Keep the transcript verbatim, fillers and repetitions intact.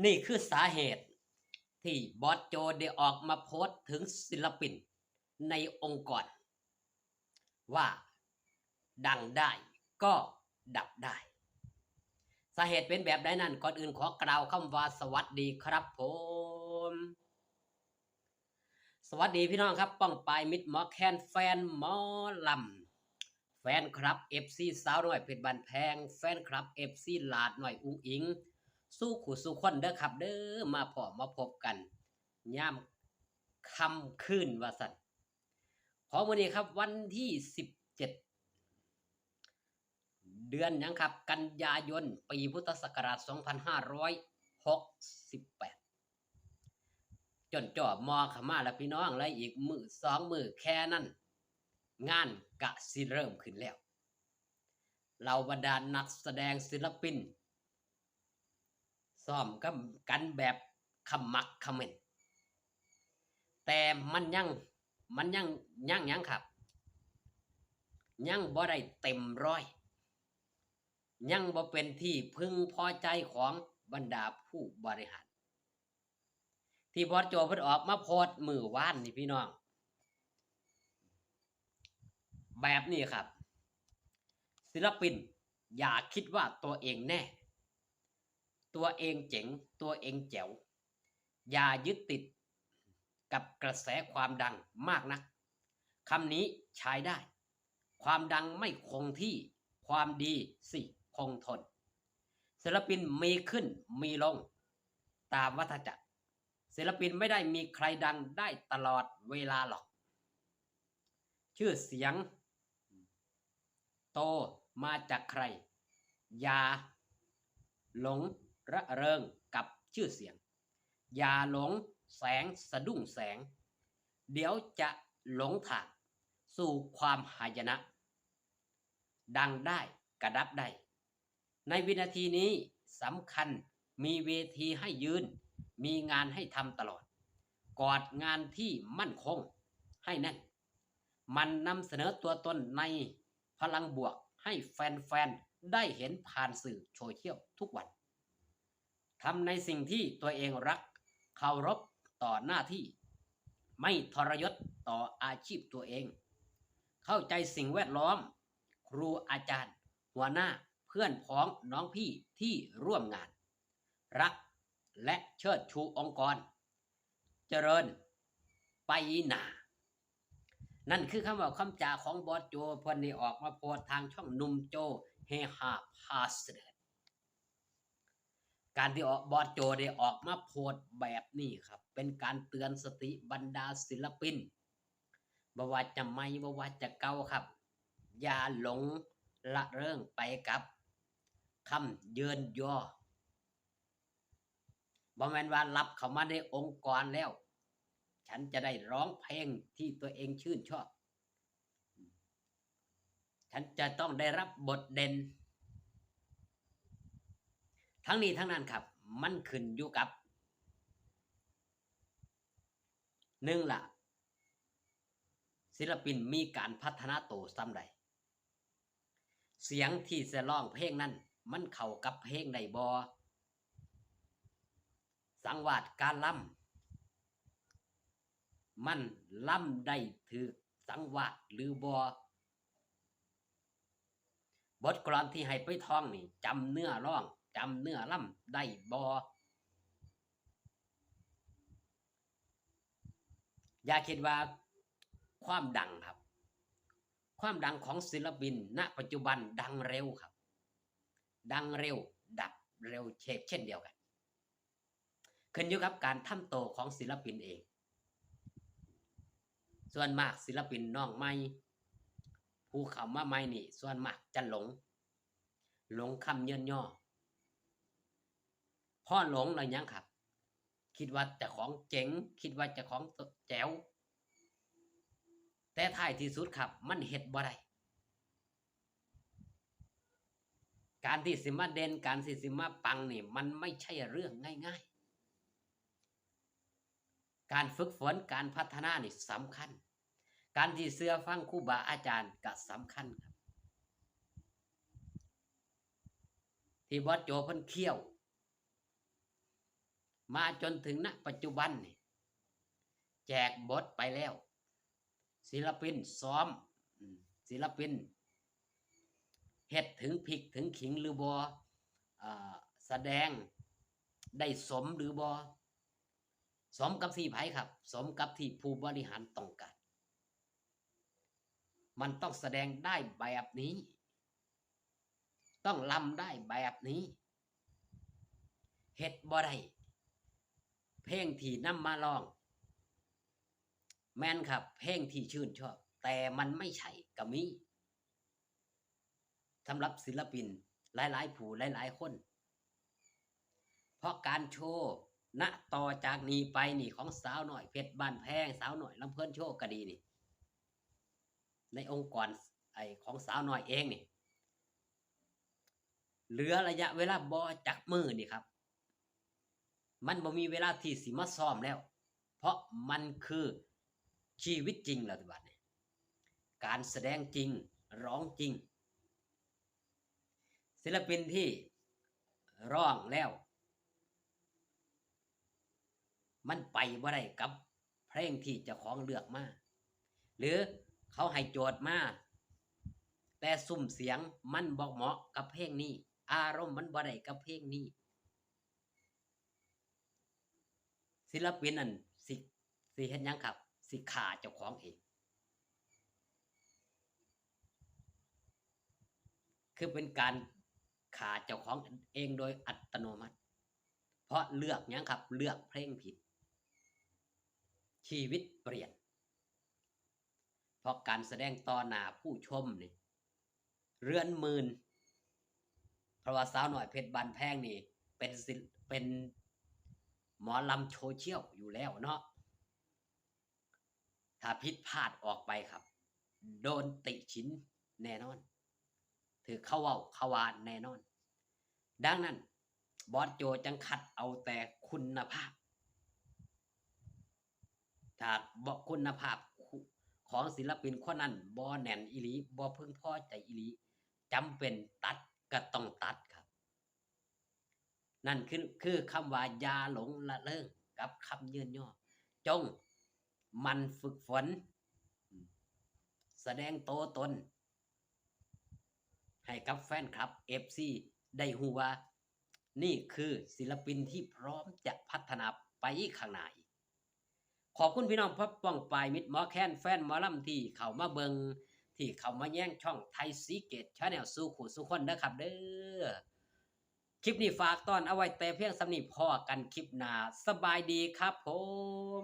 นี่คือสาเหตุที่บอสโจได้ออกมาโพสต์ถึงศิลปินในองค์กร ว่าดังได้ก็ดับได้ สาเหตุเป็นแบบใดนั้น ก่อนอื่นขอกล่าวคำว่าสวัสดีครับผม สวัสดีพี่น้องครับ ป้องปายมิตรหมอแคน แฟนหมอลำ แฟนคลับ เอฟซี สาวน้อยเพชรบ้านแพง แฟนคลับ เอฟซี หลาดน้อยอุ๋งอิ๋ง สู่คู่สู่คนเด้อครับเด้อ มาพ้อมาพบกัน ยามค่ำคืนว่าซั่น ของมื้อนี้ครับ วันที่สิบเจ็ด เดือนหยังครับ กันยายน ปีพุทธศักราช สองพันห้าร้อยหกสิบแปด จนจ่อมอเข้ามาแล้วพี่น้อง แล้วอีกมื้อสองมื้อแค่นั้น งานกะสิเริ่มขึ้นแล้ว เหล่าบรรดานักแสดงศิลปิน ซ้อมกับกันแบบขมักเขม้น แต่มันยัง มันยัง ยังหยังครับ ยังบ่ได้เต็มร้อย ยังบ่เป็นที่พึงพอใจของบรรดาผู้บริหาร ที่บอสโจเพิ่นออกมาโพสต์มื้อวานนี่พี่น้อง แบบนี้ครับ ศิลปินอย่าคิดว่าตัวเองแน่ ตัวเองเจ๋ง ตัวเองแจ๋ว อย่ายึดติดกับกระแสความดังมากนัก คำนี้ใช้ได้ ความดังไม่คงที่ ความดีสิคงทน ศิลปินมีขึ้นมีลงตามวัฏจักร ศิลปินไม่ได้มีใครดังได้ตลอดเวลาหรอก ชื่อเสียงโตมาจากใคร อย่าหลงระเริงกับชื่อเสียง อย่าหลงแสงสะดุ้งแสง เดี๋ยวจะหลงทางสู่ความหายนะ ดังได้กระดับได้ ในวินาทีนี้สำคัญ มีเวทีให้ยืน มีงานให้ทำตลอด กอดงานที่มั่นคงให้แน่น หมั่นนำเสนอตัวตนในพลังบวกให้แฟนๆ ได้เห็นผ่านสื่อโซเชียลทุกวัน ทำในสิ่งที่ตัวเองรัก เคารพต่อหน้าที่ ไม่ทรยศต่ออาชีพตัวเอง เข้าใจสิ่งแวดล้อม ครูอาจารย์ หัวหน้า เพื่อนพ้องน้องพี่ที่ร่วมงาน รักและเชิดชูองค์กร เจริญไปหน้า นั่นคือคำเว้าคำจาของบอสโจ เพิ่นได้ออกมาโพสต์ทางช่องหนุ่มโจเฮฮาพาเสด็จ การที่ออก บอสโจได้ออกมาโพสต์แบบนี้ครับ เป็นการเตือนสติบรรดาศิลปิน บ่ว่าจะใหม่ บ่ว่าจะเก่าครับ อย่าหลงระเริงไปกับคำเยินยอ บ่แม่นว่ารับเข้ามาในองค์กรแล้ว ฉันจะได้ร้องเพลงที่ตัวเองชื่นชอบ ฉันจะต้องได้รับบทเด่น ทั้งนี้ทั้งนั้นครับ มันขึ้นอยู่กับ หนึ่งล่ะ ศิลปินมีการพัฒนาโตส่ำใด เสียงที่จะร้องเพลงนั้น มันเข้ากับเพลงได้บ่ สังวาสการลำ มันลำได้ถืกสังวาสหรือบ่ บทกลอนที่ให้ไปท่องนี่ จำเนื้อร้อง จำเนื้อลำได้บ่ อย่าคิดว่าความดังครับ ความดังของศิลปิน ณ ปัจจุบันดังเร็วครับ ดังเร็ว ดับเร็วเช่น เช่นเดียวกัน ขึ้นอยู่กับการทำโตของศิลปินเอง ส่วนมากศิลปินน้องใหม่ ผู้เข้ามาใหม่นี่ ส่วนมากจะหลง หลงคำเยินยอ พอหลงแล้วหยังครับ คิดว่าเจ้าของเจ๋ง คิดว่าเจ้าของแจ๋ว แต่ท้ายที่สุดครับ มันเฮ็ดบ่ได้ การที่สิมาเด่น การที่สิมาปังนี่ มันไม่ใช่เรื่องง่ายๆ การฝึกฝน การพัฒนานี่สำคัญ การที่เชื่อฟังครูบาอาจารย์ก็สำคัญครับ ที่บอสโจเพิ่นเคี่ยว มาจนถึงณปัจจุบันนี่ แจกบทไปแล้ว ศิลปินซ้อม อืม ศิลปิน เฮ็ดถึงพริกถึงขิงหรือบ่ เอ่อ แสดงได้สมหรือบ่ สมกับที่ไผครับ สมกับที่ผู้บริหารต้องการ มันต้องแสดงได้แบบนี้ ต้องลำได้แบบนี้ เฮ็ดบ่ได้ เพลงที่นำมาร้อง แม่นครับ เพลงที่ชื่นชอบ แต่มันไม่ใช่ก็มี สำหรับศิลปินหลายๆผู้หลายๆคน เพราะการโชว์ ณ ต่อจากนี้ไปนี่ ของสาวน้อยเพชรบ้านแพง สาวน้อยลำเพลินโชว์ก็ดีนี่ ในองค์กร ไอ้ ของสาวน้อยเองนี่ เหลือระยะเวลาบ่จักมื้อนี่ครับ มันบ่มีเวลาที่สิมาซ้อมแล้ว เพราะมันคือชีวิตจริงแล้วบัดนี้ การแสดงจริง ร้องจริง ศิลปินที่ร้องแล้ว มันไปบ่ได้กับเพลงที่เจ้าของเลือกมา หรือเขาให้โจทย์มา แต่ซุ้มเสียงมันบ่เหมาะกับเพลงนี้ อารมณ์มันบ่ได้กับเพลงนี้ ศิลปินนั่นสิ สิเฮ็ดหยังครับ สิฆ่าเจ้าของเอง คือเป็นการฆ่าเจ้าของเองโดยอัตโนมัติ เพราะเลือกหยังครับ เลือกเพลงผิด ชีวิตเปลี่ยน เพราะการแสดงต่อหน้าผู้ชมนี่ เรือนหมื่น เพราะว่าสาวน้อยเพชรบ้านแพงนี่ เป็นศิล- เป็นหมอลำโซเชียลอยู่แล้วเนาะ ถ้าผิดพลาดออกไปครับ โดนติฉินแน่นอน ถืกเขาเว้าเขาว่าแน่นอน ดังนั้น บอสโจจังคัดเอาแต่คุณภาพ ถ้าบ่คุณภาพของศิลปินคนนั้นบ่แน่นอีหลี บ่พึงพอใจอีหลี จำเป็นตัดก็ต้องตัดครับ นั่นคือ คือคำว่าอย่าหลงละเลิงกับคำยืนยอ จงหมั่นฝึกฝน แสดงตัวตน ให้กับแฟนคลับ เอฟซี ได้ฮู้ว่า นี่คือศิลปินที่พร้อมจะพัฒนาไปข้างหน้าอีก ขอบคุณพี่น้องพ่อป้องปายมิตรหมอแคน แฟนหมอลำที่เข้ามาเบิ่ง ที่เข้ามาแยงช่องไทยซีเกตแชนแนลสู่คู่สู่คนเด้อครับเด้อ คลิปนี้ฝากตอนเอาไว้แต่เพียงส่ำนี้ พ้อกันคลิปหน้า สบายดีครับผม